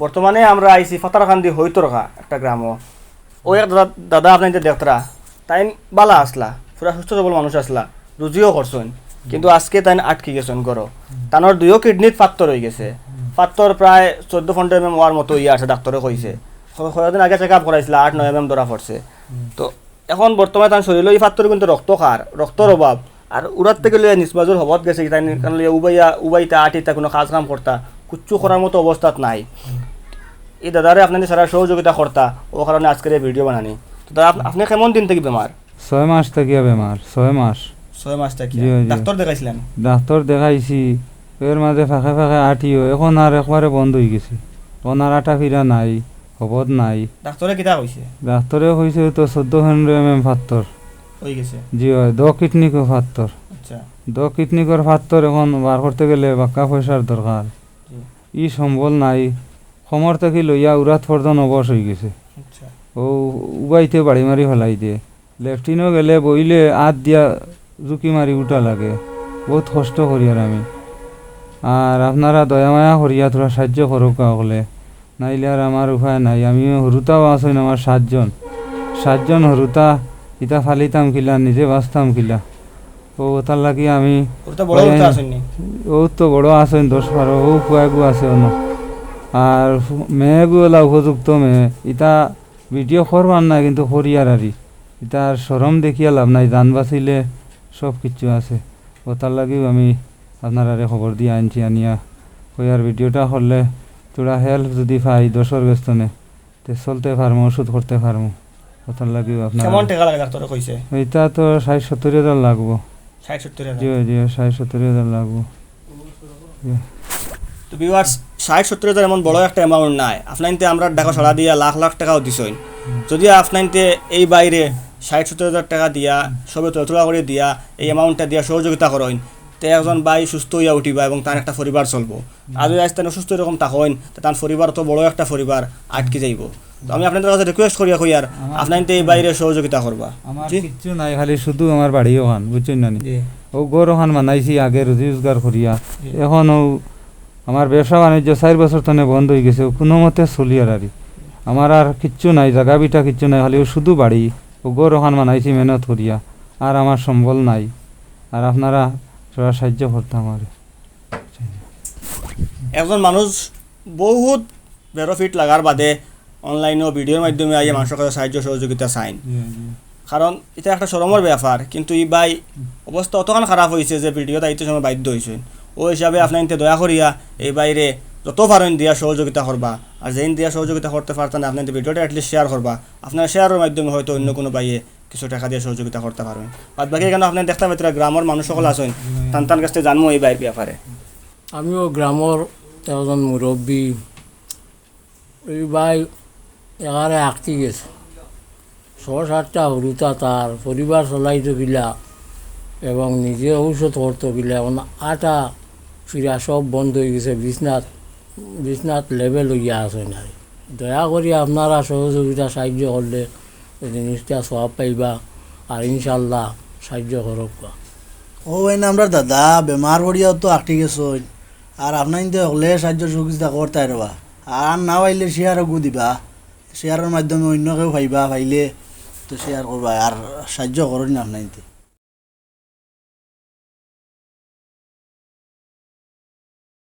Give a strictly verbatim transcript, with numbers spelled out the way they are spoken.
বর্তমানে আমরা আইছি পাথারকান্দি হইতরকা একটা গ্রামো। ও এক দাদা, দাদা আপনাইনতে দেখতরা, তাইন বালা আছলা, পুরা সুস্থ সবল মানুষ আছলা, রুজিও করছইন, কিন্তু আজকে তাইন আটকি গেছইন ঘরো। তানর দুইও কিডনিত ফাত্তর অইগেছে। ফাত্তর প্রায় চৌদ্দ পনরো এমএম অওয়ার মতো অইয়া আছে, ডাক্তরে কইছে। ক-, কয়েকদিন আগে চেক আপ করাইছলা, আট নয় এমএম ধরা পড়ছে। তো এখন বর্তমানে তান শরীলো ই ফাত্তর কিন্তু রক্ত খার, রক্তর অভাব। আর উড়াত থাকি লইয়া নিজ বাজুর হবত গেছে, তাইন কারণ লইয়া উবাইয়া, উবাইতা, আটিতা, কুনু কাজ কাম করতা, কুচ্ছু করার মতো অবস্থাত নাই। ই দাদারে আপনাইনতে সারা সহযোগিতা করতা, অউ কারণে আজকের এই ভিডিও বানানি। তো দাদা, আপ-, আপনে কেমন দিন থাকি বেমার? ছয় মাস থাকিয়া বেমার, ছয় মাস। ছয় মাস থাকিয়া? জি, জি। ডাক্তর দেখাইছলা নি? ডাক্তর দেখাইছি, এর মাঝে ফাঁকে ফাঁকে আটিও, এখন আর একবারে বন্ধ অইগেছে। এখন আর আটা ফিরা নাই, হবত নাই। ডাক্তরে কিতা কইছে? ডাক্তরে কইছে তো চৌদ্দ পনরো এমএম ফাত্তর। অইগেছে? জি অয়, দ কিডনিকো ফাত্তর। আচ্ছা। দ কিডনিকর ফাত্তর এখন বার করতে গেলে বাক্কা পয়সার দরকার। জি। ই সম্বল নাই। কোমর থাকি লইয়া উড়াত পর্যন্ত অবশ অইগেছে। আচ্ছা। অউ উবাইতে বাড়ি মারি ফালাই দে। লেট্রিনো গেলে বইলে আত দিয়া জুকি মারি উঠা লাগে। বউত কষ্ট করিয়ার আমি। আর আপনারা দয়া মায়া করিয়া থুড়া সাইয্য করউক্কা অকলে। নাইলে আর আমার উপায় নাই। আমি হুরুতাও আছইন আমার সাতজন। সাতজন হুরুতা, ইতা ফালিতাম কিলা, নিজে বাঁচতাম কিলা। অউ অতার লাগি আমি হুরুতা বড় হুরুতা আছইন নি? অউ তো বড় আছইন দশ বারো, অউ পুয়াগু আছে অনো। আর মেয়েগু অলা উপযুক্ত মেয়ে, ইতা ভিডিও করবার না, কিন্তু করিয়ার আরি। ইতা আর শরম দেখিয়া লাভ নাই, জান বাঁচিলে সব কিচ্ছু আছে। অতার লাগিও আমি আপনারারে খবর দিয়া আনছি, আনিয়া কইয়ার ভিডিওটা করলে থুড়া হেল্প যুদি পাই দশর গেছ থনে, তে চলতে পারমু, ওষুধ করতে পারমু। অতার লাগিও আপনারা কেমন টেকা লাগে ডাক্তরে কইছে? ইতা তো ষাইট সত্তইর হাজার লাগবো। ষাইট সত্তইর হাজার? জি, জি, ষাইট সত্তইর হাজার লাগবো। জি। তো ভিউয়ার্স, ষাইট সত্তইর হাজার এমন বড় একটা অ্যামাউন্ট নায়। আপনাইনতে আমরার ডাকো সাড়া দিয়া লাখ লাখ টেকাও দিছইন। যুদি আপনাইনতে এই বাইরে ষাইট সত্তইর হাজার টেকা দিয়া, সবে থুড়া থুড়া করি দিয়া, এই অ্যামাউন্টটা দিয়া সহযোগিতা করইন, তে একজন ভাই সুস্থ অইয়া উঠিবা এবং তান একটা পরিবার চলবো। আর যুদি আইজ তান অসুস্থ এরকম থাকইন, তে তান পরিবার তো বড় একটা পরিবার আটকি যাইবো। তো আমি আপনাইনতর কাছে রিকোয়েস্ট করিয়া কইয়ার, আপনাইনতে এই বাইরে সহযোগিতা করবা। আমার জি? কিচ্ছু নাই, খালি শুধু আমার বাড়ি অখান, বুঝছইন না নি? জি। অউ ঘর অখান বানাইছি আগে রুজি রোজগার করিয়া। জি। এখন অউ আমার ব্যবসা বাণিজ্য চাইর বছর থনে বন্ধ অইগেছে, কুনু মতে চলিয়ার আরি। আমার আর কিচ্ছু নাই, জাগা ভিটা কিচ্ছু নাই, খালি অউ শুধু বাড়ি। অউ ঘর অখান বানাইছি মেহনত করিয়া, আর আমার সম্বল নাই। আর আপনারা থুড়া সাইয্য করতা আমারে। একজন মানুষ বউত বেরোফিট লাগার বাদে অনলাইনো ভিডিওর মাধ্যমে আইয়া মানষর কাছে সাইয্য সহযোগিতা চাইন। জি, জি। কারণ ইটা একটা শরমর ব্যাপার, কিন্তু ই ভাই অবস্থা অতখান খারাপ অইছে যে ভিডিওত আইতে সময় বাধ্য অইছইন। অউ হিসাবে আপনাইনতে দয়া করিয়া এই ভাইরে যত পারইন দিয়া সহযোগিতা করবা, আর যেইন দিয়া সহযোগিতা করতে পারতা না আপনাইনতে ভিডিওটা at least share করবা। আপনার শেয়ারর মাধ্যমে হয়তো অইন্য কুনু ভাইয়ে কিছু টেকা দিয়া সহযোগিতা করতা পারইন। বাদ বাকি কেনে আপনাইন দেখতা পাইতরা গ্রামর মানুষ অকল আছইন, তান তান গেছ থাকি জানমু এই ভাইর ব্যাপারে। আমিও গ্রামর একজন মুরব্বি। এই ভাই একেবারে আটকি গেছে। ছয় সাতটা হুরুতা, তার পরিবার চলাইতো কিলা এবং নিজে ঔষধ করতো কিলা, এখন আটা ফিরা সব বন্ধ অইগেছে, বিছনাত, বিছনাত লেবেল অইয়া আছে নাই। দয়া করি আপনারা সহযোগিতা সাইয্য করলে এই জিনিসটা সওয়াব পাইবা, আর ইনশাআল্লাহ সাইয্য করউক্কা। অউ, এইন আমরার দাদা বেমার পড়িয়াও তো আটকি গেছইন, আর আপনাইনতে হকলে সাইয্য সহযোগিতা করতায় রবা, আর না পাইলে শেয়ারগু দিবা, শেয়ারর মাধ্যমে অইন্য কেউ পাইবা, পাইলে তো শেয়ার করবা, আর সাইয্য করইন আপনাইনতে।